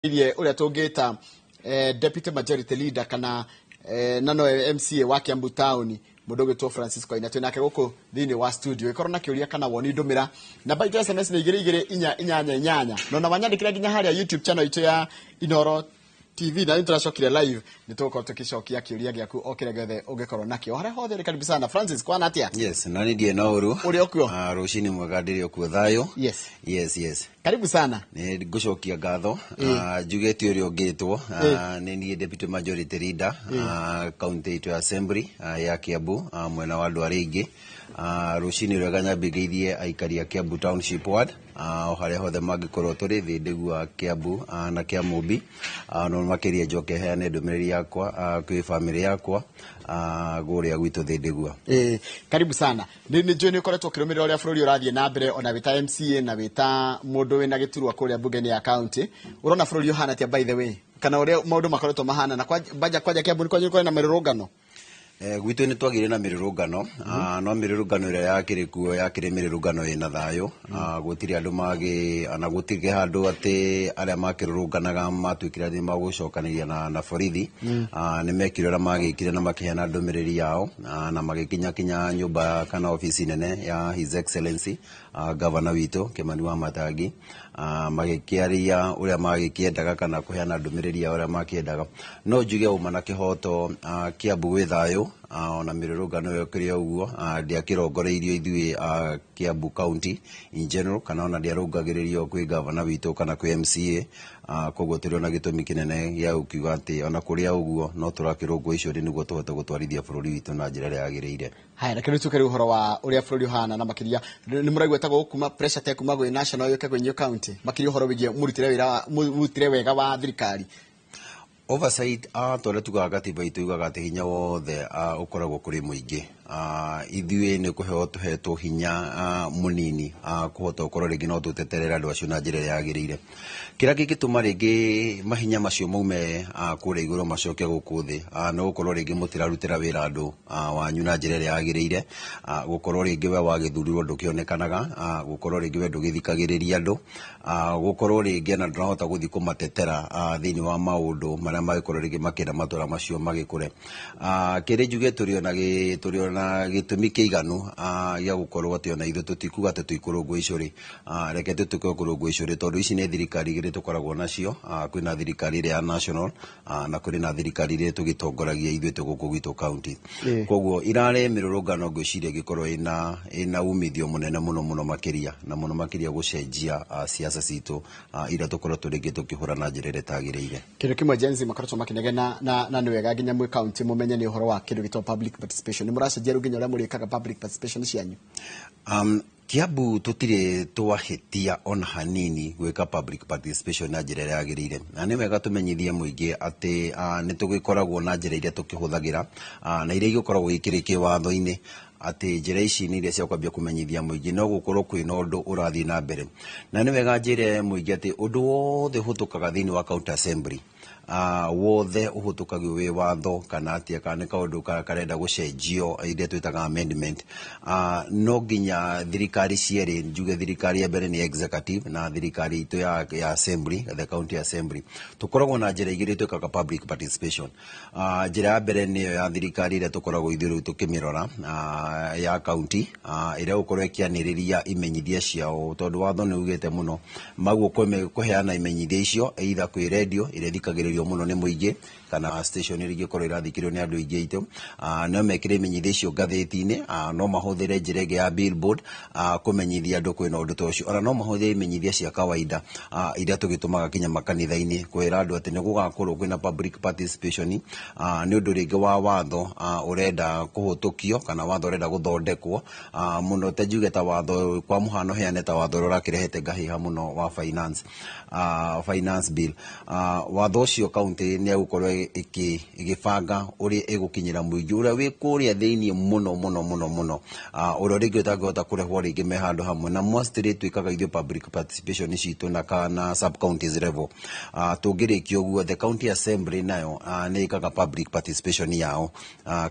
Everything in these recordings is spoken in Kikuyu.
Irie uria tungita deputy majority leader kana na no MCA wa Kiambu Town, mundu gwitwo Francis Koina, twĩ nake gũkũ thĩinĩ wa studio. Ĩkorwo na kĩũria kana woni, ndũmĩra namba itũ ya SMS nĩ 22488. No na wanyandĩkĩra nginya harĩa YouTube channel itũ ya Inoro TV na nĩ tũracokire live, nĩ tũgũkorwo tũgĩcokia kĩũria gĩaku o kĩrĩa gĩothe ũngĩkorwo nakĩo harĩa hothe ũrĩ. Karibu sana, Francis. Kwana atĩa? Yes, na nĩ ndiĩ na ũru. Ũrĩ o kuo? Ah, rũcinĩ mwega, ndĩrĩ o kuo thayũ. Yes. Karibu sana. Nĩ ngũcokia ngatho. Ah, njugĩte ũrĩa ũngĩtwo. Ah, nĩ niĩ deputy majority leader, county itũ ya assembly ya Kiambu, mwena wa andũ arĩa aingĩ. Ah, rũcinĩ rwega, nyambĩrĩirie aikari a Kiambu Township Ward, o harĩa hothe mangĩkorwo tũrĩ Thĩndĩgua, Kiambu na Kĩamũmbi. Ah, no makĩria njoke heane ndũmĩrĩri yakwa kwĩ bamĩrĩ yakwa kũrĩa gwitũ Thĩndĩgua. Karibu sana. Nĩ njũĩ nĩ ũkoretwo ũkĩrũmĩrĩra ũrĩa bũrũri ũrathiĩ na mbere, ona wĩ ta MCA na wĩ ta mũndũ wĩna gĩturwa kũrĩa mbunge-inĩ ya county. Ũrona bũrũri ũhana atĩa, by the way, kana ũrĩa maũndũ makoretwo mahana na kwanja kwanja Kiambu nĩ kwanyu kũrĩ na mĩrũrũngano? Gwitũ nĩ twagĩire na mĩrũrũngano, no mĩrũrũngano ĩrĩa yakĩrĩ kuo yakĩrĩ mĩrũrũngano ĩna thayũ. Gũtirĩ andũ magĩ ona gũtirĩ handũ atĩ arĩa makĩrũrũnganaga matuĩkire nĩ magũcokanĩria na borithi. Nĩ mekire ũrĩa magĩkire na makĩheana ndũmĩrĩri yao, na magĩkinya kinya nyũmba kana obici nene ya His Excellency, Governor witũ Kĩmani wa Matangi, magĩkĩaria ũrĩa magĩkĩendaga kana kũheana ndũmĩrĩri yao ũrĩa makĩendaga. No njuge uma na kĩhoto, Kiambu gwĩ thayũ. Ona mĩrũrũngano ĩyo kĩrĩ o ũguo, ndĩakĩrongoreirio ithuĩ Kiambu County in general, kana ona ndĩarũngagĩrĩrio kwĩ governor witũ kana kwĩ MCA. Koguo tũrĩ ona gĩtũmi kĩnene gĩa gũkiuga atĩ ona kũrĩa ũguo no tũrakĩrũngwo icio nĩguo tũhote gũtwarithia bũrũri witũ na njĩra ĩrĩa yagĩrĩire. Haya, reke rĩu tũke rĩu ũhoro wa ũrĩa bũrũri ũhana, na makĩria nĩ mũraigua ĩtagwo kuma pressure te kuma gwĩ national yũke kwĩ county, makĩria ũhoro wĩgiĩ mũrutĩre wĩra mũrutĩre wega wa thirikari. Oversight, tondũ tugaga gatiba itũ yugaga atĩ hinya wothe ũkoragwo kũrĩ mũingĩ. Ithuĩ nĩ kũheo tũhetwo hinya mũnini kũhota gũkorwo rĩngĩ no tũteterere andũ acio na njĩra ĩrĩa yagĩrĩire. Kĩrĩa kĩngĩtũma rĩngĩ mahinya macio maume kũrĩa igũrũ macoke gũkũ thĩ, nĩ gũkorwo rĩngĩ mũtirarutĩra wĩra andũ wanyu na njĩra ĩrĩa yagĩrĩire, gũkorwo rĩngĩ we wagĩthurirwo ndũkĩonekanaga, gũkorwo rĩngĩ we ndũgĩthikagĩrĩria andũ, gũkorwo rĩngĩ ona ndũrahota gũthiĩ kũmatetera thĩinĩ wa maũndũ marĩa mangĩkorwo rĩngĩ makĩenda matũra macio magĩkũre. Kĩrĩ njuge tũrĩ ona gĩtũmi kĩiganu gĩa gũkorwo atĩ ona ithuĩ tũtikuga atĩ tũikũrũngwo icũrĩ. Reke tũtuĩke kũrũngwo icũrĩ, tondũ ici nĩ thirikari igĩrĩ tũkoragwo nacio. Kwĩna thirikari ĩrĩa ya national, na kũrĩ na thirikari ĩrĩa tũgĩtongoragia ithuĩ twĩ gũkũ gwitũ county. Koguo irarĩ mĩrũrũngano ngwĩciria ĩngĩkorwo ĩna umithio mũnene mũno mũno makĩria, na mũno makĩria gũcenjia siasa citũ, iria tũkoretwo rĩngĩ tũkĩhũra na njĩra ĩrĩa ĩtagĩrĩire. Kĩndũ kĩmwe Gen Z makoretwo makĩnegena na nĩ wega nginya mwĩ county mũmenye nĩ ũhoro wa kĩndũ gĩtagwo public participation. Nĩ mũracenjia rĩu nginya ũrĩa mũrĩkaga public participation cianyu? Kiambu tũtirĩ twahĩtia ona hanini gwĩka public participation na njĩra ĩrĩa yagĩrĩire, na nĩ wega tũmenyithie mũingĩ atĩ nĩ tũgĩkoragwo na njĩra iria tũkĩhũthagĩra, na iria igĩkoragwo ikĩrĩ kĩwatho-inĩ, atĩ njĩra ici nĩ iria cia kwambia kũmenyithia mũingĩ no gũkorwo kwĩna ũndũ ũrathiĩ na mbere. Na nĩ wega njĩre mũingĩ atĩ ũndũ wothe ũhĩtũkaga thĩinĩ wa county assembly, wothe ũhĩtũkagio wĩ watho kana atĩa, kana nĩ kaũndũ karenda gũcenjio, iria twĩtaga amendment, no nginya thirikari cierĩ, njuge thirikari ya mbere nĩ executive na thirikari itũ ya assembly, the county assembly, tũkoragwo na njĩra igĩrĩ twĩkaga public participation. Njĩra ya mbere nĩyo ya thirikari ĩrĩa tũkoragwo ithuĩ rĩu tũkĩmĩrora, ya county, ĩrĩa gũkorwo ĩkĩanĩrĩria imenyithia ciao, tondũ watho nĩ ugĩte mũno maguo kũheana imenyithia icio either kwĩ radio ĩrĩa ĩthikagĩrĩrio mũno nĩ mũingĩ kana station ĩrĩa ĩngĩkorwo ĩrathikĩrĩrio nĩ andũ aingĩ aitũ. No mekĩre imenyithia icio ngathĩti-inĩ, no mahũthĩre njĩra ĩngĩ ya billboard kũmenyithia andũ kwĩna ũndũ ta ũcio, ona no mahũthĩre imenyithia cia kawaida, iria tũgĩtũmaga kinya makanitha-inĩ kwĩra andũ atĩ nĩ gũgakorwo kwĩna public participation, nĩ ũndũ rĩngĩ wa watho ũrenda kũhĩtũkio kana watho ũrenda gũthondekwo, mũno ta njuge ta watho, kwa mũhano heane ta watho ũrĩa ũrakĩrehete ngahĩha mũno wa finance bill. Watho ũcio county nĩ egũkorwo ĩgĩbanga ũrĩa ĩgũkinyĩra mũingĩ ũrĩa wĩ kũrĩa thĩiniĩ mũno mũno mũno mũno, ũrĩa rĩngĩ ũtangĩhota kũrehwo rĩngĩ me handũ hamwe. Na mostly twĩkaga ithuĩ public participation citũ na sub counties level. Tũngĩrĩkia ũguo, the county assembly nayo nĩ ĩkaga public participation yao.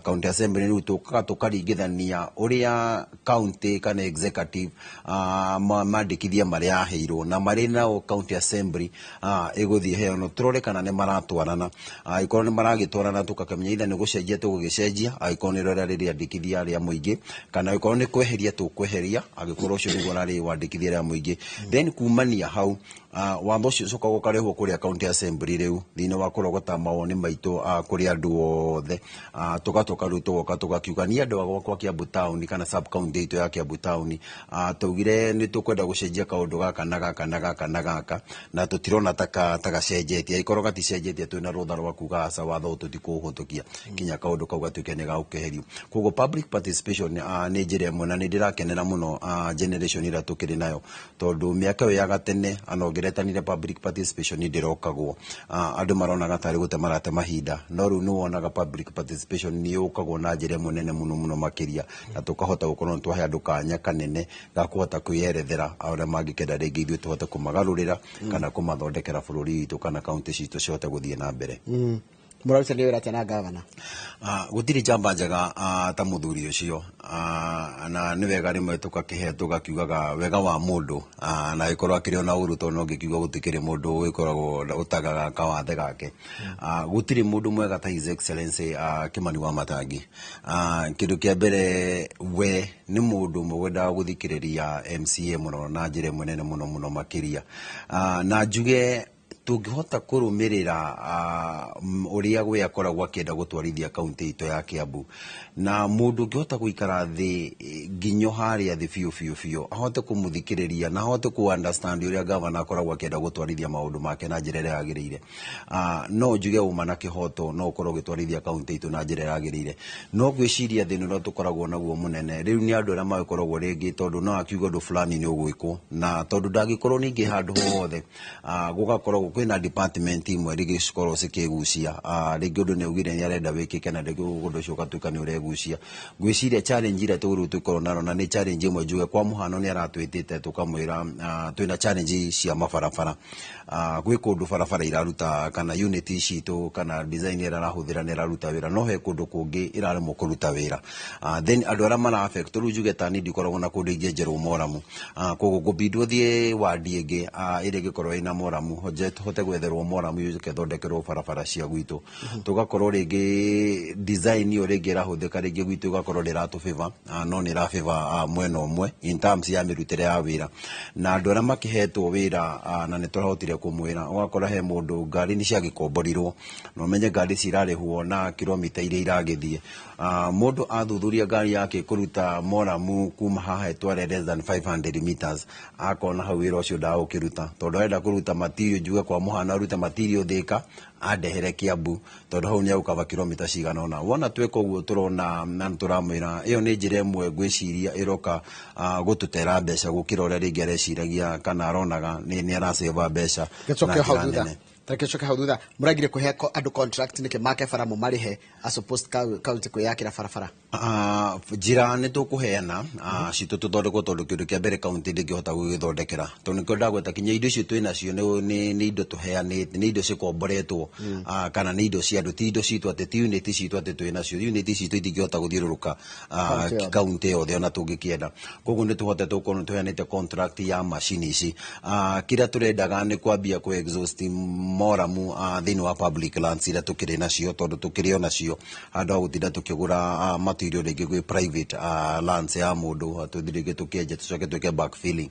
County assembly rĩu tũkaga tũkaringithania. Kũringithania ũrĩa county kana executive mandĩkithia marĩa yaheirwo na marĩ nao county assembly ĩgũthiĩ heanwo, tũrore kana nĩ maratwarana. Angĩkorwo nĩ maragĩtwarana, tũgakĩmenya either nĩ gũcenjia tũgũgĩcenjia, angĩkorwo nĩ rĩrĩa rĩrĩandĩkithia rĩa mũingĩ, kana angĩkorwo nĩ kweheria tũkweheria, angĩkorwo ũcio nĩguo ũrarĩ wandĩkithia rĩa mũingĩ. Then kumania hau, watho ũcio ũcokaga ũkarehwo kũrĩa county assembly rĩu thĩinĩ wa kũrogota mawoni maitũ kũrĩ andũ othe. Tũgatoka rĩu tũgoka tũgakiuga niĩ andũ a gwakwa Kiambu town kana sub county itũ ya Kiambu town, twaugire nĩ tũkwenda gũcenjia kaũndũ gaka na gaka na gaka na gaka, na tũtirona ta gacenjetie. Angĩkorwo gaticenjetie, twĩna rũtha rwa kuga aca, watho ũyũ tũtikũũhĩtũkia nginya kaũndũ kau gatuĩke nĩ gagũkeherio. Koguo public participation nĩ njĩra ĩmwe na nĩ ndĩrakenera mũno generation ĩrĩa tũkĩrĩ nayo, tondũ mĩaka ĩyo ya gatene ana ũngĩretanire public participation ndĩrokagwo, andũ maronaga tarĩ gũte marate mahinda, no rĩu nĩ wonaga public participation nĩ yũkagwo na njĩra ĩmwe nene mũno mũno makĩria, na tũkahota gũkorwo nĩ twahe andũ kanya kanene ga kũhota kwĩyerethera ũrĩa mangĩkenda rĩngĩ ithuĩ tũhote kũmagarũrĩra kana kũmathondekera bũrũri witũ kana kaunti citũ cihote gũthiĩ na mbere. Mũrarutania wĩra atĩa na gavana? Gũtirĩ njamba njega ta mũthuri ũcio, na nĩ wega rĩmwe tũgakĩhe tũgakiugaga wega wa mũndũ, na agĩkorwo akĩrĩ ona ũru, tondũ no ngĩkiuga gũtikĩrĩ mũndũ ũgĩkoragwo ũtagaga kawathe gake. Gũtirĩ mũndũ mwega ta His Excellency Kimani wa Matangi. Kĩndũ kĩa mbere, we nĩ mũndũ ũmwe wendaga gũthikĩrĩria MCA mũno na njĩra ĩmwe nene mũno mũno makĩria. Na njuge tũngĩhota kũrũmĩrĩra ũrĩa we akoragwo akĩenda gũtwarithia kaunti itũ ya Kiambu, na mũndũ ũngĩhota gũikara thĩ nginya harĩa thĩ biũ biũ biũ, ahote kũmũthikĩrĩria na ahote kũ understand ũrĩa gavana akoragwo akĩenda gũtwarithia maũndũ make na njĩra ĩrĩa yagĩrĩire, no njuge ũma na kĩhoto no ũkorwo ũgĩtwarithia kaunti itũ na njĩra ĩrĩa yagĩrĩire. No ngwĩciria thĩna ũrĩa tũkoragwo naguo mũnene rĩu nĩ andũ arĩa magĩkoragwo rĩngĩ, tondũ no akiuga ũndũ fulani nĩ ũgwĩkwo, na tondũ ndangĩkorwo ningĩ handũ hothe, gũgakorwo kwĩna department imwe rĩngĩ cikorwo cikĩgucia, rĩngĩ ũndũ nĩ augire nĩ arenda wĩkĩke, na rĩngĩ ũndũ ũcio ũgatuĩka nĩ ũregucia. Ngwĩciria challenge ĩrĩa tũrĩu tũkorwo naro, na nĩ challenge ĩmwe njuge kwa mũhano nĩ aratwĩtĩte tũkamwĩra, twĩna challenge cia mabarabara. Gwĩ kũndũ barabara iraruta kana unit citũ kana design ĩrĩa arahũthĩra nĩ ĩraruta wĩra, no he kũndũ kũngĩ ĩraremwo kũruta wĩra. Then andũ arĩa mara affect, rĩu njuge ta niĩ ndikoragwo na kũndũ ingĩenjerwo moramu, koguo ngũbindwo thiĩ wadi ĩngĩ ĩrĩa ĩngĩkorwo ĩna moramu, hote gwetherwo moramu yũke ĩthondekerwo barabara cia gwitũ. Tũgakorwo rĩngĩ design ĩyo rĩngĩ ĩrahũthĩka rĩngĩ gwitũ ĩgakorwo ndĩratũ favor, no nĩ ĩra favor mwena ũmwe in terms ya mĩrutĩre ya wĩra na andũ arĩa makĩhetwo wĩra. Na nĩ tũrahotire kũmwĩra, ũgakora he mũndũ ngari nĩ ciagĩkomborirwo, na ũmenye ngari cirarĩhwo na kilomita iria iragĩthiĩ. Mũndũ athuthuria ngari yake kũruta moramu kuma haha ĩtware less than 500 meters, akona hau wĩra ũcio ndagũkĩruta, tondũ arenda kũruta material, njuge kwa mũhano arute material Thĩka andehere Kiambu, tondũ hau nĩ egũkaba kilomita cigana ũna. Wona tweka ũguo, tũrona na tũramwĩra ĩyo nĩ njĩra ĩmwe ngwĩciria ĩroka gũtũtera mbeca gũkĩra ũrĩa rĩngĩ areciragia kana aronaga nĩ aracĩva mbeca na Gĩcoke hau njĩra thutha. nene. Tareke coke hau thutha. Mũragire kũhe andũ contract nĩkĩ make bara mũmarĩhe as opposed county kwĩyakĩra barabara? Njĩra nĩ tũkũheana citũ tũthondekwo, tondũ kĩndũ kĩa mbere kaunti ndĩngĩhota gũgĩthondekera, tondũ nĩkĩo ndagweta kinya indo icio twĩ nacio nĩ indo tũheanĩte, nĩ indo cikomboretwo, kana nĩ indo cia andũ, ti indo citũ, atĩ ti unit citũ atĩ twĩ nacio. Unit citũ itingĩhota gũthiũrũrũka Kaunti yothe. Kaunti yothe ona tũngĩkĩenda. Koguo nĩ tũhotete gũkorwo nĩ tũheanĩte contract ya macini ici. Kĩrĩa tũrendaga nĩ kwambia kũ exhaust moramu thĩinĩ wa public lands iria tũkĩrĩ nacio, tondũ tũkĩrĩ o nacio, handũ ha gũtinda tũkĩgũra material rĩngĩ gwĩ private lands ya mũndũ, tũthiĩ rĩngĩ tũkĩenje tũcoke twĩke backfilling.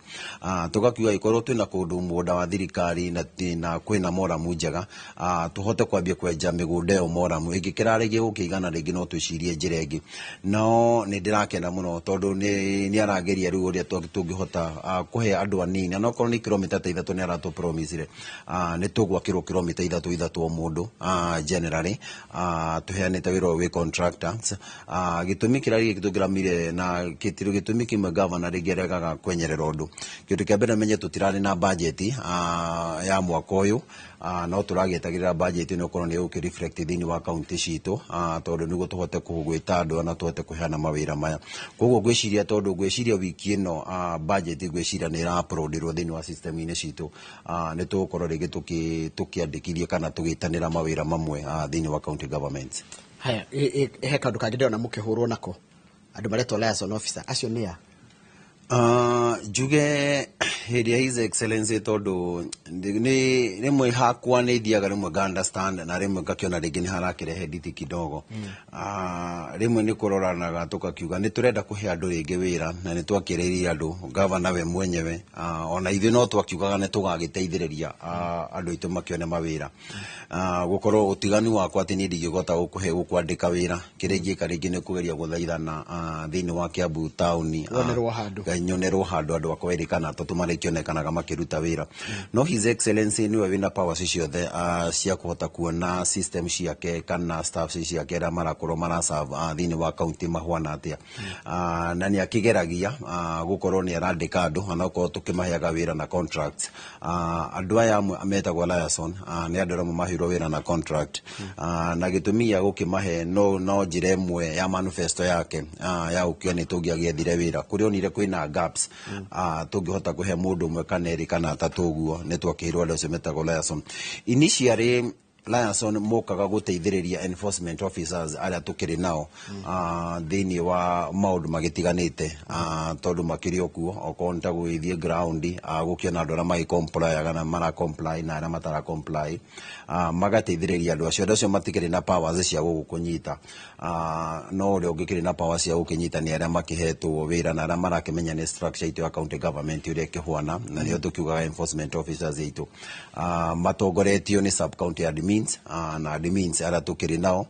Tũgakiuga ĩkorwo twĩna kũndũ mũgũnda wa thirikari na kwĩna moramu njega, tũhote kwambia kwenja mĩgũnda ĩyo moramu ĩngĩkĩra rĩngĩ gũkĩigana, rĩngĩ no twĩcirie njĩra ĩngĩ. No nĩ ndĩrakena mũno tondũ nĩ arageria rĩu ũrĩa tũngĩhota kũhe andũ anini, ona okorwo nĩ kilomita ta 3 nĩ aratũ promisire nĩ tũgwakĩrwo kilomita 3 3 o mũndũ. Generally tũheanĩte wĩra ũyũ wĩ contractors. Gĩtũmi kĩrĩa gĩkĩ tũngĩramire na gĩtirĩ gĩtũmi kĩmwe, gavana rĩngĩ aregaga kwenyerera ũndũ. Kĩndũ kĩa mbere, menye tũtirarĩ na budget ya mwaka ũyũ, no tũragĩetagĩrĩra budget ĩno ĩkorwo nĩ ĩgũkĩ reflect thĩinĩ wa kaunti citũ, tondũ nĩguo tũhote kũgwĩta andũ na tũhote kũheana mawĩra maya. Koguo ngwĩciria, tondũ ngwĩciria wiki ĩno budget ngwĩciria nĩ ĩra uploadirwo thĩinĩ wa system-inĩ citũ, nĩ tũgũkorwo rĩngĩ tũkĩandĩkithia kana tũgĩtanĩra mawĩra mamwe thĩinĩ wa county government. Haya, he kaũndũ kangĩ ndĩrona mũkĩhũrwo nako. Andũ maretwo liaison officer acio nĩ a? Njuge hĩndĩ ya His Excellency, tondũ nĩ rĩmwe hakwa nĩ thiaga rĩmwe nga understand na rĩmwe ngakĩona rĩngĩ nĩ harakĩrehe nditi kidogo. Rĩmwe nĩ kũroranaga tũkakiuga nĩ tũrenda kũhe andũ rĩngĩ wĩra, na nĩ twakĩrĩirie andũ, gavana we mwenyewe, ona ithuĩ no twakiugaga nĩ tũgagĩteithĩrĩria andũ aitũ makĩone mawĩra. Gũkorwo ũtiganu wakwa atĩ niĩ ndingĩhota gũkũhe gũkwandĩka wĩra, kĩrĩa ingĩka rĩngĩ nĩ kũgeria gũthaithana thĩinĩ wa Kiambu taũni, Wonerwo handũ. Nyonerwo handũ andũ akwa erĩ kana atatũ marĩkĩonekanaga makĩruta wĩra. No His Excellency nĩwe wĩna powers ciothe cia kũhota kuona system ciake kana staff ciake arĩa marakorwo maraserve thĩinĩ wa county mahuana atĩa. Na nĩ akĩgeragia gũkorwo nĩ arandĩka andũ onakorwo tũkĩmaheaga wĩra na contracts. Andũ aya amwe metagwo liaison nĩ andũ arĩa maheirwo wĩra na contract, na gĩtũmi gĩa gũkĩmahe no njĩra ĩmwe ya manifesto yake ya gũkiuga nĩ tũngĩagĩethire wĩra kũrĩa onire kwĩna gaps, tũngĩhota kũhe mũndũ ũmwe kana erĩ kana atatũ ũguo nĩ twakĩheirwo andũ acio metagwo liaison. Initially liaison mokaga gũteithĩrĩria enforcement officers arĩa tũkĩrĩ nao thĩinĩ wa maũndũ magĩtiganĩte, tondũ makĩrĩ o kuo okorwo nĩ ta gũgĩthiĩ ground, gũkĩona andũ arĩa magĩcomplyaga na mara comply na arĩa matara comply, magateithĩrĩria andũ acio. Andũ acio matikĩrĩ na powers cia gũgũkũnyita, no ũrĩa ũngĩkĩrĩ na powers cia gũkĩnyita nĩ arĩa makĩhetwo wĩra na arĩa marakĩmenya nĩ structure itũ ya county government ũrĩa ĩkĩhuana, na nĩo tũkiugaga enforcement officers itũ, matongoretio nĩ sub county admins na admins arĩa tũkĩrĩ nao.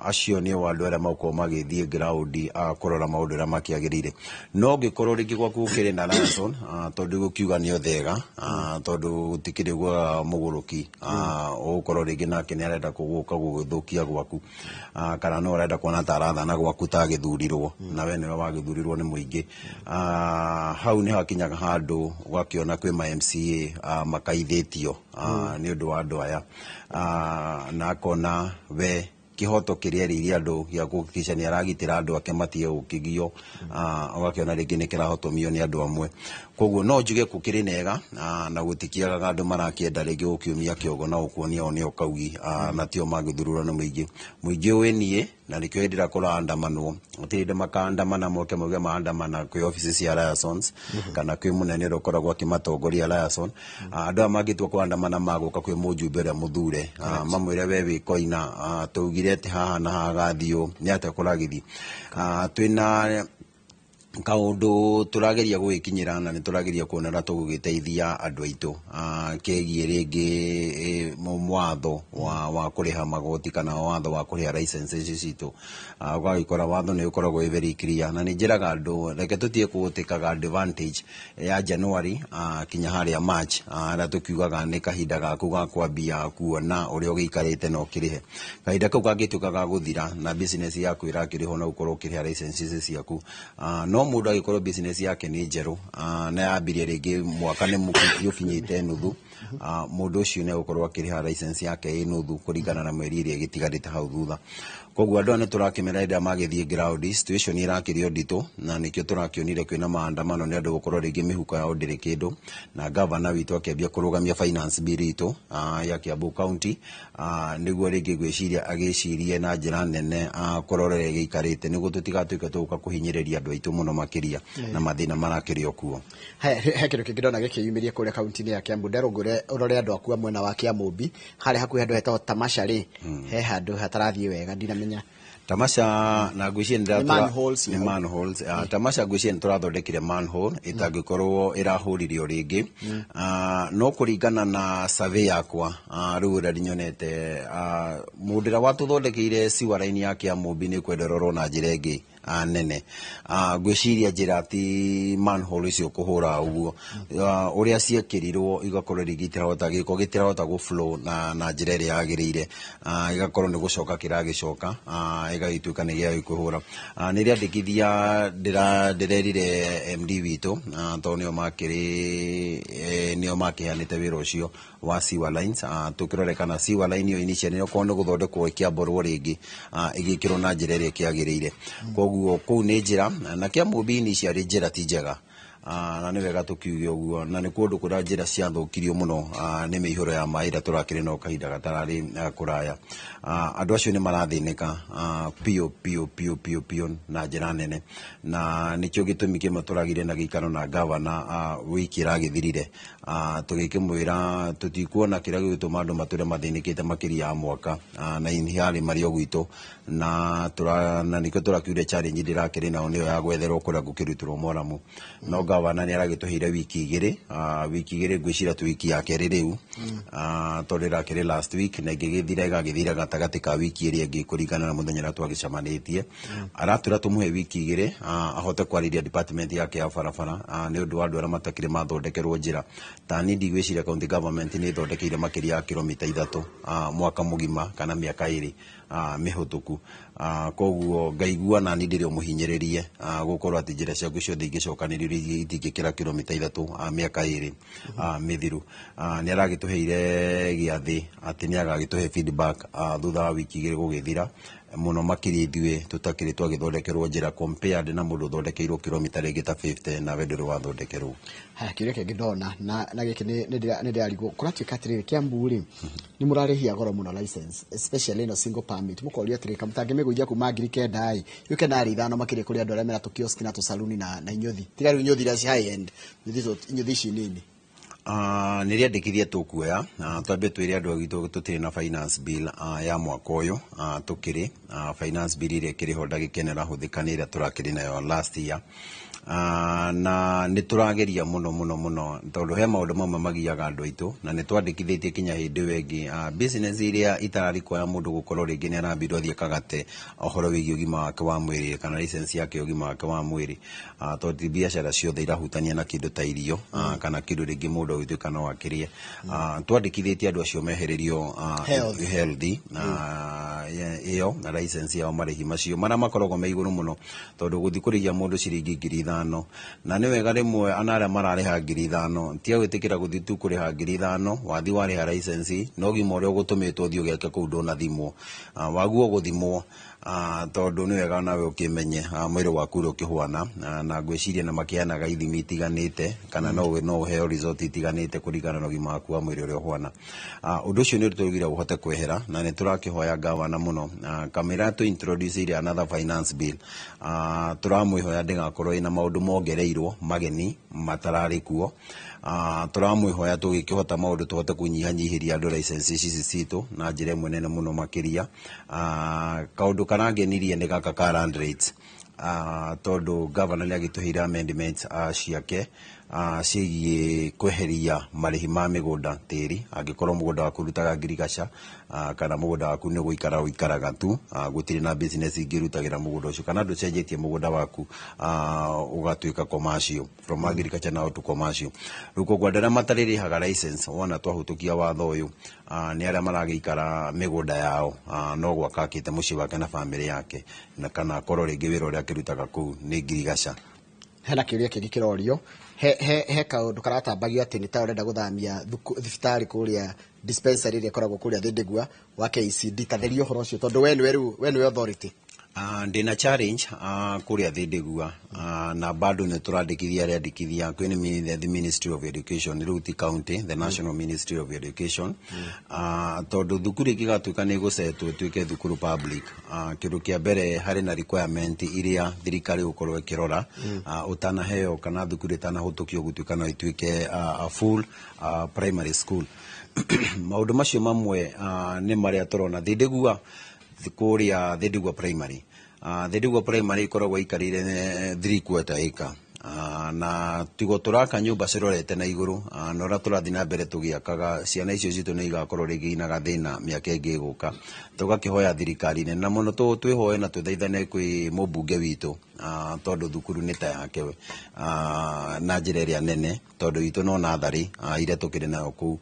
Acio nĩo andũ arĩa makoragwo magĩthiĩ ground kũrora maũndũ ũrĩa makĩagĩrĩire. No ngĩkorwo rĩngĩ gwaku gũkĩrĩ na liaison, tondũ gũkiuga nĩ othega, tondũ gũtikĩrĩ gwa mũgũrũki, ũgũkorwo rĩngĩ nake nĩ arenda gũka gũgĩthũkia gwaku, kana no arenda kuona ta arathana gwaku ta agĩthurirwo na we nĩwe wagĩthurirwo nĩ mũingĩ. Hau nĩ hakinyaga handũ ũgakĩona kwĩ ma MCA makaithĩtio nĩ ũndũ wa andũ aya, na akona we kĩhoto kĩrĩa erĩire andũ gĩa kũhakikisha nĩ aragitĩra andũ ake matige gũkĩgio, ũgakĩona rĩngĩ nĩ kĩrahotomio nĩ andũ amwe. Koguo no njuge gũkĩrĩ nega, na gũtikĩagaga andũ marakĩenda rĩngĩ gũkiumia kĩongo na gũkuonia o nĩo kaugi, na tio mangĩthurwo nĩ mũingĩ. Mũingĩ wĩ niĩ na nĩkĩo hĩndĩ ĩrĩa kũraandamanwo gũtirĩ hĩndĩ makaandamana moke mauge maandamana kwĩ obici cia liaisons kana kwĩ mũnene ũrĩa ũkoragwo akĩmatongoria liaison. Andũ aya mangĩtua kũandamana magũka kwĩ mũjumbe ũrĩa mũthure, mamwĩre we wĩ koina, tũugire atĩ haha na haha gathiũ nĩ atĩa kũragĩthiĩ. Twĩna kaũndũ tũrageria gũgĩkinyĩra na nĩ tũrageria kuona ũrĩa tũgũgĩteithia andũ aitũ kegiĩ rĩngĩ watho wa kũrĩha magoti kana watho wa kũrĩha licenses citũ. Ũgagĩkora watho nĩ ũkoragwo wĩ very clear, na nĩ njĩraga andũ reke tũtige kũtĩkaga advantage ya January kinya harĩa March, harĩa tũkiugaga nĩ kahinda gaku ga kwambia kuona ũrĩa ũgĩikarĩte na ũkĩrĩhe. Kahinda kau kangĩtuĩka ga gũthira na business yaku ĩrakĩrĩhwo na ũkorwo ũkĩrĩha licenses ciaku, no mũndũ agĩkorwo business yake nĩ njerũ, na yambirie rĩngĩ mwaka nĩ ũkinyĩte nuthu, mũndũ ũcio nĩ egũkorwo akĩrĩha license yake ĩ nuthu kũringana na mweri ĩrĩa ĩgĩtigarĩte hau thutha. Koguo andũ aya nĩ tũrakĩmera hĩndĩ ĩrĩa magĩthiĩ ground situation ĩrakĩrĩ o nditũ, na nĩkĩo tũrakĩonire kwĩna maandamano nĩ andũ gũkorwo rĩngĩ mĩhuko yao ndĩrĩ kĩndũ, na gavana witũ akĩambia kũrũgamia finance bill itũ ya Kiambu County, nĩguo rĩngĩ gwĩciria agĩcirie na njĩra nene kũrora ũrĩa ĩgĩikarĩte nĩguo tũtigatuĩke tũgũka kũhinyĩrĩria andũ aitũ mũno makĩria na mathĩna marakĩrĩ o kuo. He kĩndũ kĩngĩ ndona gĩkĩyumĩria kũrĩa kaunti-inĩ ya Kiambu, nderwo ngwĩre ũrore andũ aku a mwena wa Kiamũmbi harĩa hakuhĩ handũ hetagwo Tamasha rĩ, he handũ hatarathiĩ wega, ndinamenya. Tamasha na ngwĩciria nĩ Nĩ manholes. Nĩ manholes. Tamasha ngwĩciria nĩ tũrathondekire manhole ĩtangĩkorwo ĩrahũririo rĩngĩ, no kũringana na survey yakwa, rĩu ũrĩa nyonete, mũndũ ũrĩa watũthondekeire sewer line ya Kiamũmbi nĩ kwenda ĩrorwo na njĩra ĩngĩ nene. Ngwĩciria njĩra ti manhole icio kũhũra ũguo, ũrĩa ciekĩrirwo igakorwo rĩngĩ itirahota, gĩko gĩtirahota gũ flow na njĩra ĩrĩa yagĩrĩire, igakorwo nĩ gũcoka kĩragĩcoka, ĩgagĩtuĩka nĩ gĩa kũhũra. Nĩ rĩandĩkithia ndĩrerire MD witũ, tondũ nĩo makĩrĩ nĩo makĩheanĩte wĩra ũcio wa sewer lines, tũkĩrore kana sewer line ĩyo initially okorwo nĩ gũthondekwo ĩkĩamborwo rĩngĩ, ĩgĩkĩrwo na njĩra ĩrĩa ĩkĩagĩrĩire. Koguo kũu nĩ njĩra na Kĩamũmbi initially njĩra ti njega. Na nĩ wega tũkiuge ũguo, na nĩ kũndũ kũrĩa njĩra ciathũkirio mũno nĩ mĩihũro ya maĩ ĩrĩa tũrakĩrĩ nayo kahinda gatararĩ kũraya. Andũ acio nĩ marathĩnĩka biũ biũ biũ biũ biũ na njĩra nene, na nĩkĩo gĩtũmi kĩmwe tũragire na gĩikaro na gavana wiki ĩragĩthirire, tũgĩkĩmwĩra tũtikuona kĩrĩa gĩgũtũma andũ matũre mathĩnĩkĩte makĩria ya mwaka, na harĩ marĩ o gwitũ, na na nĩkĩo tũrakiure challenge ndĩrakĩrĩ nao nĩyo ya gwetherwo kũrĩa gũkĩrutĩrwo moramu. No gavana nĩ aragĩtũheire wiki igĩrĩ, wiki igĩrĩ ngwĩciria tu wiki ya kerĩ rĩu, tondũ ĩrakĩrĩ last week na ĩngĩgĩthira ĩgagĩthira gatagatĩ ka wiki ĩrĩa ĩngĩ kũringana na mũthenya ũrĩa twagĩcemanĩtie. Aratwĩra tũmũhe wiki igĩrĩ, ahote kwarĩria department yake ya barabara, nĩ ũndũ wa andũ arĩa matakĩrĩ mathondekerwo njĩra. Ta niĩ ndigwĩciria county government nĩ ĩthondekeire makĩria ya kilomita 3 mwaka mũgima kana mĩaka 2 mĩhũtũku. Koguo ngaigua nani ndĩrĩ mũhinyĩrĩrie, gũkorwo atĩ njĩra ciaku ciothe ingĩcokanĩrĩrio itingĩkĩra kilomita 3 mĩaka 2 mĩthiru. Nĩ aragĩtũheire gĩathĩ atĩ nĩ agagĩtũhe feedback thutha wa wiki 2 gũgĩthira, mũno makĩria ithuĩ tũtakĩrĩ twagĩthondekerwo njĩra compared na mũndũ ũthondekeirwo kilomita rĩngĩ ta 50 nawe ndũrĩ wathondekerwo. Haya, kĩũria kĩngĩ ndona na gĩkĩ nĩ ndĩrarigwo, kũratuĩka atĩrĩrĩ, Kiambu rĩ, nĩ mũrarĩhia goro mũno license, especially ĩno single permit. Mũkoria atĩrĩrĩ, kamũtangĩmĩgũithia kuma 9,000 ĩ, yũke narĩ 5 makĩria kũrĩ andũ arĩa mena tũkioski na tũsaluni na inyũthi, tiga rĩu inyũthi iria ci high end, inyũthi ici nini. Nĩ rĩandĩkithia tũkuoya, twambe twĩre andũ agitũ tũtirĩ na finance bill ya mwaka ũyũ, tũkĩrĩ finance bill ĩrĩa ĩkĩrĩ ho ndagĩka ĩno ĩrahũthĩka nĩ ĩrĩa tũrakĩrĩ nayo last year. Na nĩ tũrageria mũno mũno mũno tondũ he maũndũ mamwe magiaga andũ aitũ, na nĩ twandĩkithĩtie kinya hĩndĩ ĩyo ĩngĩ, business iria itararĩ ya mũndũ gũkorwo rĩngĩ nĩ arambirwo athiĩ akagate ũhoro wĩgiĩ ũgima wake wa mwĩrĩ kana license yake ya ũgima wake wa mwĩrĩ, tondũ ti biacara ciothe irahutania na kĩndũ ta irio, kana kĩndũ rĩngĩ mũndũ agĩtuĩka no akĩrĩe. Twandĩkithĩtie andũ acio mehererio Health. Healthy ĩyo na license yao, marĩhi macio marĩa makoragwo me igũrũ mũno, tondũ gũthiĩ kũrĩhia mũndũ ciringi 5,000, na nĩ wega rĩmwe ana arĩa mararĩha 5,000 tia gwĩtĩkĩra gũthiĩ tu kũrĩha 5,000, wathiĩ warĩha license no ũgima ũrĩa ũgũtũmĩtwo ũthiĩ ũgeke kũu ndũnathimwo, waguo gũthimwo, tondũ nĩ wega nawe ũkĩmenye mwĩrĩ waku ũrĩa ũkĩhuana, na ngwĩciria na makĩheanaga ithimi itiganĩte kana no ũheo result itiganĩte kũringana na ũgima waku wa mwĩrĩ ũrĩa ũhuana. Ũndũ ũcio nĩ tũrugire ũhote kwehera, na nĩ tũrakĩhoya gavana mũno, kamĩra tũ introduce ire another finance bill, tũramwĩhoya ndĩgakorwo ĩna maũndũ mongereirwo mageni matararĩ kuo. Tũramwĩhoya tũgĩkĩhota maũndũ tũhote kũnyihanyihĩria andũ license ici citũ na njĩra ĩmwe nene mũno makĩria. Kaũndũ karangenirie nĩ gaka ka land rates, tondũ governor nĩ agĩtũheire amendments ciake, ciĩgiĩ kweheria marĩhi ma mĩgũnda tĩri angĩkorwo mũgũnda waku ũrutaga ngirigaca, kana mũgũnda waku nĩ gũikara ũikaraga tu, gũtirĩ na business ingĩrutagĩra mũgũnda ũcio, kana ndũcenjetie mũgũnda waku ũgatuĩka commercial, from agriculture now to commercial. Rĩu koguo andũ arĩa matarĩrĩhaga license wona twahũtũkia watho ũyũ, nĩ arĩa maragĩikara mĩgũnda yao, no gwaka akĩte mũciĩ wake na famĩlĩ yake, na kana akorwo rĩngĩ wĩra ũrĩa akĩrutaga kũu nĩ ngirigaca. Hena kĩũria kĩngĩ kĩrorio, he kaũndũ karatambagio atĩ nĩ ta ũrenda gũthamia thibitarĩ kũrĩa dispensary ĩrĩa ĩkoragwo kũrĩa Thĩndĩgua wa KCD. Tatheria ũhoro ũcio tondũ we nĩwe rĩu, we nĩwe authority. Ndĩna challenge kũrĩa Thĩndĩgua, na bado nĩ tũrandĩkithia arĩandĩkithia kwĩ nĩ the Ministry of Education, rĩu ti county, the National Ministry of Education, tondũ thukuru ĩngĩgatuĩka nĩ ĩgũcetwo ĩtuĩke thukuru public, kĩndũ kĩa mbere harĩ na requirement iria thirikari ĩgũkorwo ĩkĩrora, ũtanaheo kana thukuru ĩtanahũtũkio gũtuĩka no ĩtuĩke a full primary school. Maũndũ macio mamwe nĩ marĩa tũrona Thĩndĩgua, kũrĩa Thĩndĩgua primary. Thĩndĩgua primary ĩkoragwo ĩikarĩire 3/4 acre, na tigo tũraka nyũmba cirorete na igũrũ, na ũrĩa tũrathiĩ na mbere tũgĩakaga ciana icio citũ nĩ igakorwo rĩngĩ ina gathĩna mĩaka ĩngĩ ĩgũka. Tũgakĩhoya thirikari nene na mũno twĩhoe na tũthaithane kwĩ mũmbunge witũ, tondũ thukuru nĩ ta yake we, na njĩra ĩrĩa nene, tondũ itũ no natharĩ iria tũkĩrĩ nayo kũu.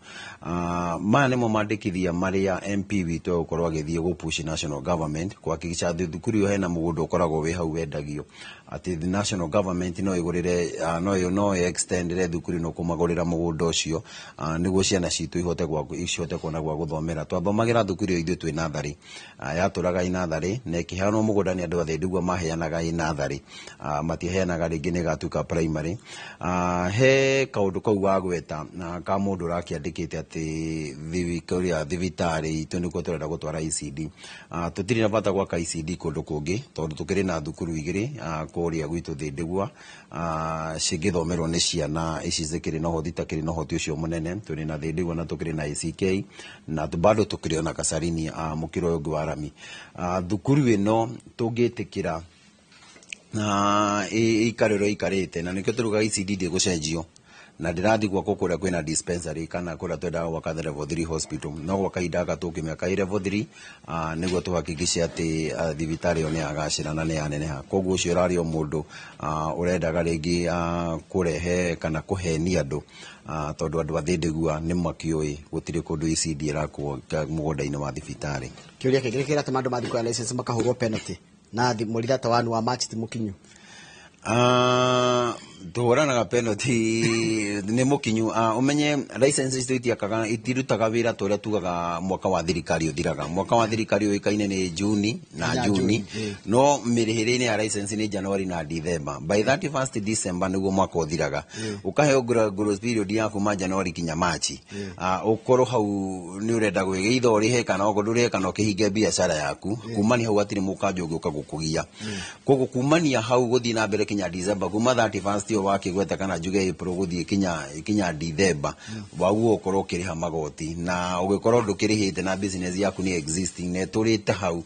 Maya nĩmo mandĩkithia marĩa MP witũ egũkorwo agĩthiĩ gũ push national government kuhakikisha atĩ thukuru ĩyo hena mũgũnda ũkoragwo wĩ hau wendagio, atĩ the national government no ĩgũrĩre, no extendere thukuru ĩno kũmagũrĩra mũgũnda ũcio, nĩguo ciana citũ ihote kuona gwa gũthomera. Twathomagĩra thukuru ĩyo ithuĩ twĩ natharĩ, yatũraga ĩ natharĩ na ĩkĩheanwo mũgũnda nĩ andũ a Thĩndĩgua maheanaga ĩ natharĩ. natharĩ, matiheanaga rĩngĩ nĩ ĩgatuĩka primary. He kaũndũ kau wagweta na ka mũndũ ũrakĩandĩkĩte atĩ kũrĩa thibitarĩ itũ nĩkuo tũrenda gũtwara ECD. Tũtirĩ na bata gwaka ECD kũndũ kũngĩ tondũ tũkĩrĩ na thukuru igĩrĩ kũrĩa gwitũ Thĩndĩgua, cingĩthomerwo nĩ ciana ici zikĩrĩ na ũhoti itakĩrĩ na ũhoti ũcio mũnene. Tũrĩ na Thĩndĩgua na tũkĩrĩ na ACK na bado tũkĩrĩ ona Kasarini, mũkĩra ũyũ ũngĩ wa rami. Thukuru ĩno tũngĩtĩkĩra na ĩikare ũrĩa ĩikarĩte, na nĩkĩo tũrugaga ECD ndĩgũcenjio na ndĩrathiĩ gwakwo kũrĩa kwĩna dispensary kana kũrĩa twendaga gwaka the level 3 hospital, no gwa kahinda gaka tũkĩmĩaka ĩ level 3, nĩguo tũhakikice atĩ thibitarĩ ĩyo nĩ yagacĩra na nĩ yaneneha. Koguo ũcio ũrarĩ o mũndũ ũrendaga rĩngĩ kũrehe kana kũhenia andũ, tondũ andũ a Thĩndĩgua nĩ makĩũĩ gũtirĩ kũndũ ECD ĩrakwo mũgũnda-inĩ wa thibitarĩ. Kĩũria kĩngĩ kĩratũma andũ mathiĩ kuoya license makahũrwo penalty na mweri 31 wa March ti mũkinyu. Tũhũranaga penalty nĩ mũkinyu. Ũmenye license icio itiakaga, itirutaga wĩra ta ũrĩa tugaga mwaka wa thirikari ũthiraga. Mwaka wa thirikari ũĩkaine nĩ Juni na Na Juni, Juni, no mĩrĩhĩre-inĩ ya license nĩ January na December. By 31st December nĩguo mwaka ũthiraga. Ũkaheo grace period ya kuma January kinya March. Ũkorwo hau nĩ ũrenda gwĩgeitha ũrĩhe kana okorwo ndũrĩhe kana ũkĩhinge biacara yaku. Kumania hau hatirĩ mũkanjo ũngĩũka gũkũgia. Koguo kumania hau gũthiĩ na mbere kinya December, kuma 31st ĩyo wakĩgweta kana njuge April gũthiĩ kinya December, waguo ũkorwo ũkĩrĩha magoti, na ũgĩkorwo ndũkĩrĩhĩte na business yaku nĩ existing na ĩtũrĩte hau,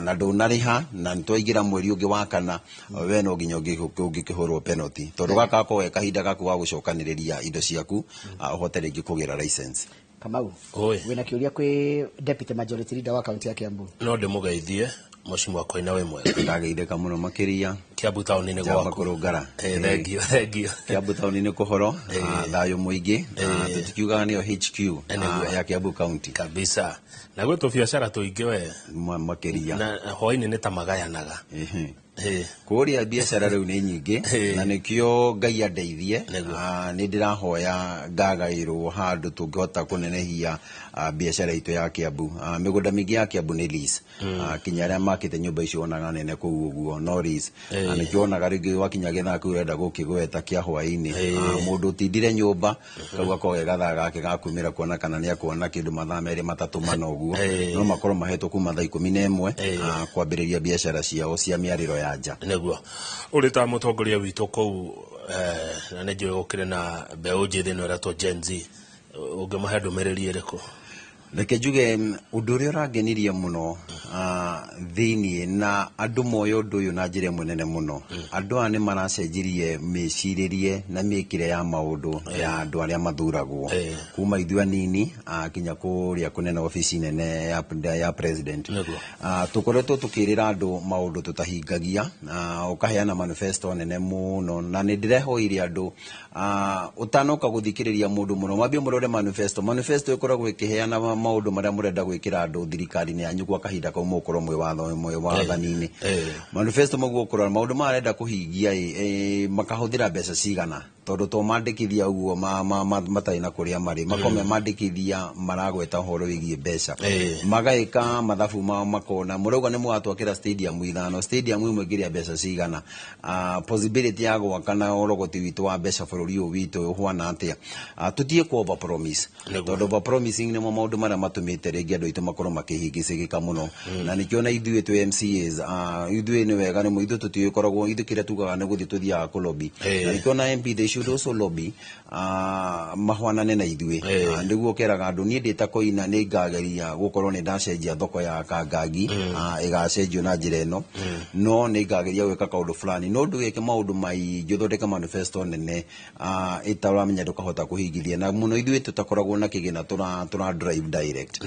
na ndũnarĩha na nĩtwaingĩra mweri ũngĩ wa kana, we no nginya ũngĩkĩhũrwo penalty tondũ gaka gakoragwo ge kahinda gaku ga gũcokanĩrĩria indo ciaku, ũhote rĩngĩ kũgĩra license. Kamau, Oi. wĩna kĩũria kwĩ deputy majority leader wa kaunti ya Kiambu? No ndĩmũgeithie Mheshimiwa Koina, wĩ mwega? Ndageithĩka mũno makĩria. Kiambu taũni nĩ Njamba gwaku. kũrũngara. Thengiũ, thengiũ. Kiambu taũni nĩ kũhoro, thayũ mũingĩ, tũtikiugaga nĩyo HQ ya Kiambu County. Kabisa. Na gwĩ tũbiacara tũingĩ we. Makĩria. Na hwaĩ-inĩ nĩ ta magayanaga. Kũrĩa biacara rĩu nĩ nyingĩ, na nĩkĩo Ngai andeithie. Nĩ ndĩrahoya ngagaĩrwo handũ tũngĩhota kũnenehia biacara itũ ya Kiambu. Mĩgũnda mĩingĩ ya Kiambu nĩ lease. Kinya arĩa makĩte nyũmba icio wonaga nene kũu ũguo no lease. Nĩkĩo wonaga rĩngĩ wakinya gĩthaa kĩu ũrenda gũkĩgweta kĩa hwaĩ-inĩ. Mũndũ ũtindire nyũmba kau gakoragwo ge gathaa gake ga kumĩra kuona kana nĩ akuona kĩndũ mathaa merĩ matatũ mana ũguo. No makorwo mahetwo kuma thaa 11, kwambĩrĩria biacara ciao cia mĩarĩro ya nja. Nĩguo. Ũrĩ ta mũtongoria witũ kũu, na nĩ njũĩ gũkĩrĩ na mbeũ njĩthĩ ĩno ĩretwo Gen Z, ũngĩmahe ndũmĩrĩri ĩrĩkũ? Reke njuge ũndũ ũrĩa ũrangenirie mũno, thĩiniĩ na andũ moĩ ũndũ ũyũ na njĩra ĩmwe nene mũno. Andũ aya nĩ maracenjirie mĩcirĩrie na mĩkĩre ya maũndũ ya andũ arĩa mathuragwo. Kuma ithuĩ anini, kinya kũrĩa kũnene obici nene ya president. Tũkoretwo tũkĩrĩra andũ maũndũ tũtahingagia, ũkaheana manifesto nene mũno, na nĩ ndĩrehoire andũ, ũtanoka gũthikĩrĩria mũndũ mũno mambie mũrore manifesto. Manifesto ĩkoragwo ĩkĩheana maũndũ marĩa mũrenda gwĩkĩra andũ thirikari-inĩ yanyu kwa kahinda kau mũgũkorwo mwĩ watho, mwĩ wathani-inĩ. Manifesto maguo ũkũrora maũndũ maya arenda kũhingia, makahũthĩra mbeca cigana, tondũ to mandĩkithia ũguo matarĩ na kũrĩa marĩ, makorwo me mandĩkithia maragweta ũhoro wĩgiĩ mbeca. Magaĩka mathabu mao makona mũrauga nĩ mũgatwakĩra stadium ithano, stadium ĩmwe ĩngĩrĩa mbeca cigana, possibility ya gwaka na ũrogoti witũ wa mbeca bũrũri ũyũ witũ ũhana atĩa. Tũtige ku over promise. Tondũ over promising nĩmo maũndũ marĩa matũmĩte rĩngĩ andũ aitũ makorwo makĩhĩngĩcĩkĩka mũno. Na nĩkĩo na ithuĩ twĩ M C As, ithuĩ nĩ wega nĩmo ithuĩ tũtikoragwo, ithuĩ kĩrĩa tugaga nĩ gũthiĩ tũthiaga kũ lobby. Na nĩkĩo na MP they should also lobby, mahwanane na ithuĩ. Nĩguo keraga andũ niĩ ndĩ ta Koina nĩ ngageria gũkorwo nĩ ndacenjia thoko ya Kangangi, ĩgacenjio na njĩra ĩno. No nĩ ngageria gwĩka kaũndũ fulani, no ndũgeke maũndũ maingĩ, ũthondeke manifesto nene, ĩtaramenya ndũkahota kũhingithia. Na mũno ithuĩ tũtakoragwo na kĩgĩna tũra drive direct.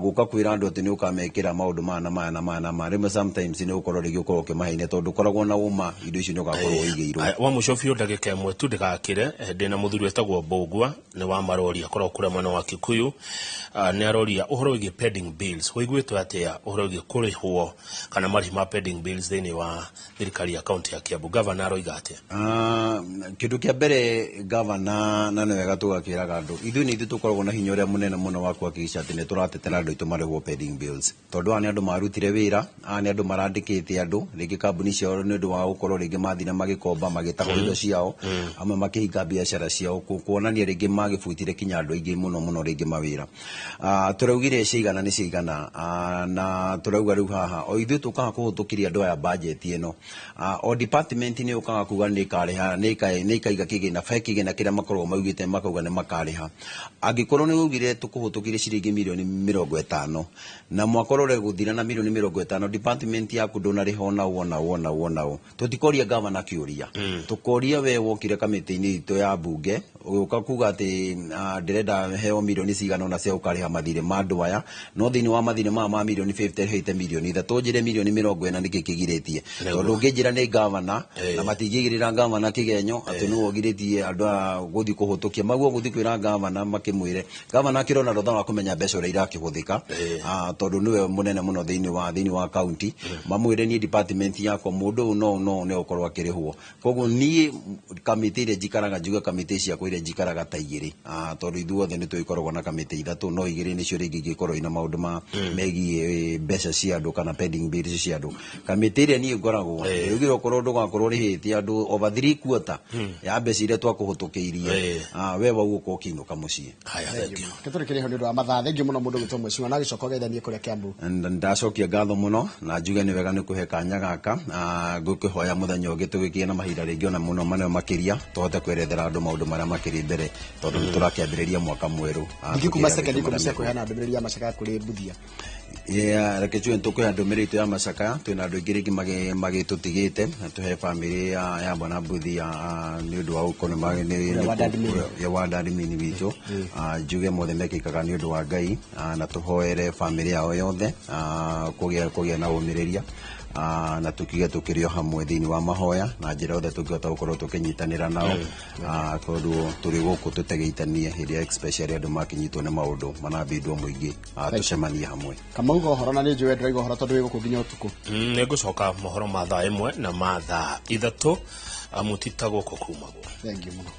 Gũka kwĩra andũ atĩ nĩ ũkamekĩra maũndũ maya na maya na maya na maya, rĩmwe sometimes nĩ ũgũkorwo rĩngĩ ũkorwo ũkĩmaheenia tondũ ũkoragwo na ũma indo icio nĩ ũgakorwo ũigĩirwo. Aya, wa mũico biũ ndagĩka ĩmwe tu ndĩka Mũtigakĩre. Ndĩna mũthuri wĩtagwo Mbũgua, nĩ wa marori, akoragwo kũrĩa mwena wa Kikuyu. Nĩ aroria ũhoro wĩgiĩ pending bills. Wĩiguĩte atĩa ũhoro wĩgiĩ kũrĩhwo kana marĩhi ma pending bills thĩinĩ wa thirikari ya kaunti ya Kiambu? Gavana aroiga atĩa? Kĩndũ kĩa mbere, gavana, na nĩ wega tũgakĩraga andũ, ithuĩ nĩ ithuĩ tũkoragwo na hinya ũrĩa mũnene mũno wa kuhakikisha atĩ nĩ tũratetera andũ aitũ marĩhwo pending bills, tondũ aya nĩ andũ marutire wĩra, aya nĩ andũ marandĩkĩte andũ rĩngĩ kambuni ciao nĩ ũndũ wa gũkorwo rĩngĩ mathire magĩkomba, magĩtahwo indo ciao, amwe makĩhinga biacara ciao, kuonania rĩngĩ magĩbutire kinya andũ aingĩ mũno mũno rĩngĩ mawĩra. Tũraugire ciigana nĩ ciigana, na tũrauga rĩu haha o ithuĩ tũkaga kũhĩtũkĩria andũ aya budget ĩno. O department nĩ ũkaga kuga nĩ ĩkarĩha, nĩ ĩkaiga kĩgĩna, he kĩgĩna kĩrĩa makoragwo maugĩte, makauga nĩ makarĩha. Angĩkorwo nĩ waugire tũkũhĩtũkĩrie ciringi mirioni 50 na mwaka ũrore gũthira na mirioni 50, department yaku ndũnarĩha ona ũ ona ũ ona ũ ona ũ, tũtikoria gavana kĩũria, tũkoria we wokire kamĩtĩ-inĩ itũ ya mbunge ũgĩũka kuga atĩ ndĩrenda heo mirioni cigana ũna cia gũkarĩha mathirĩ ma andũ aya, no thĩinĩ wa mathirĩ maya ma mirioni 50 hĩte mirioni 3, njĩre mirioni 40 nĩkĩ kĩgirĩtie? Tondũ ũngĩnjĩra nĩ gavana, na matingĩigĩrĩra gavana kĩgenyo atĩ nĩwe ũgirĩtie andũ aya gũthiĩ kũhĩtũkia maguo, gũthiĩ kwĩra gavana makĩmwĩre gavana akĩrona rũtha wa kũmenya mbeca ũrĩa irakĩhũthĩka, tondũ nĩwe mũnene mũno thĩinĩ wa county, mamwĩre niĩ department yakwa mũndũ ũyũ no nĩ ũkorwo akĩrĩhwo. Koguo niĩ kamĩtĩ ĩrĩa njikaraga, njuge kamĩtĩ ciakwa iria njikaraga ta igĩrĩ, tondũ ithuothe nĩ tũgĩkoragwo na kamĩtĩ ithatũ, no igĩrĩ nĩcio rĩngĩ ingĩkorwo ina maũndũ ma megiĩ mbeca cia andũ kana pending bills cia andũ. Kamĩtĩ ĩrĩa niĩ ngoragwo ĩugire okorwo ndũgakorwo ũrĩhĩte andũ over three quarter ya mbeca iria twakũhĩtũkĩirie, we wau ũkorwo ũkĩinũka mũciĩ. Haya, thank you. Tũrĩkĩrĩre nĩ ũndũ wa mathaa. Thengiũ mũno mũndũ gwĩtwo mheshimiwa, na gĩcoka ũgeithanie kũrĩa Kiambu. Ndacokia ngatho mũno na njuge nĩ wega nĩ kũhe kanya gaka. Ngũkĩhoya mũthenya ũngĩ tũgĩkĩe na mahinda rĩngĩ ona mũno manene makĩria, tũhote kwerethera andũ maũndũ marĩa makĩrĩ mbere, tondũ nĩ tũrakĩambĩrĩria mwaka mwerũ. Ningĩ kuma tũkĩra sekendi andũ 10 cia marĩa kũheana ndũmĩrĩri ya macakaya kũrĩ Mbuthia. Yeah, reke tuge tũkũhe ndũmĩrĩri itũ ya macakaya. Twĩna andũ aingĩ rĩngĩ magĩtũtigĩte, na tũhe bamĩrĩ ya bwana Mbuthia, nĩ ũndũ wa gũkorwo Ũrĩa wa Daddy Mini. Ya wa Daddy Mini witũ. Njuge mothe mekĩkaga nĩ ũndũ wa Ngai, na tũhoere bamĩrĩ yao yothe, kũgĩa na ũmĩrĩria, na tũkiuge tũkĩrĩ o hamwe thĩinĩ wa mahoya na njĩra yothe tũngĩhota gũkorwo tũkĩnyitanĩra nao, tondũ tũrĩ gũkũ tũtegeitanie hĩndĩ ĩrĩa especially andũ makĩnyitwo nĩ maũndũ manambindwo mũingĩ, tũcemanie hamwe. Kamauga ũhoro, na nĩ njũĩ ndĩraiga ũhoro tondũ wĩ gũkũ nginya ũtukũ. Nĩ ngũcoka mohoro ma thaa 1 na ma thaa 3, mũtita gũkũ kumagwo. Thengiũ mũno.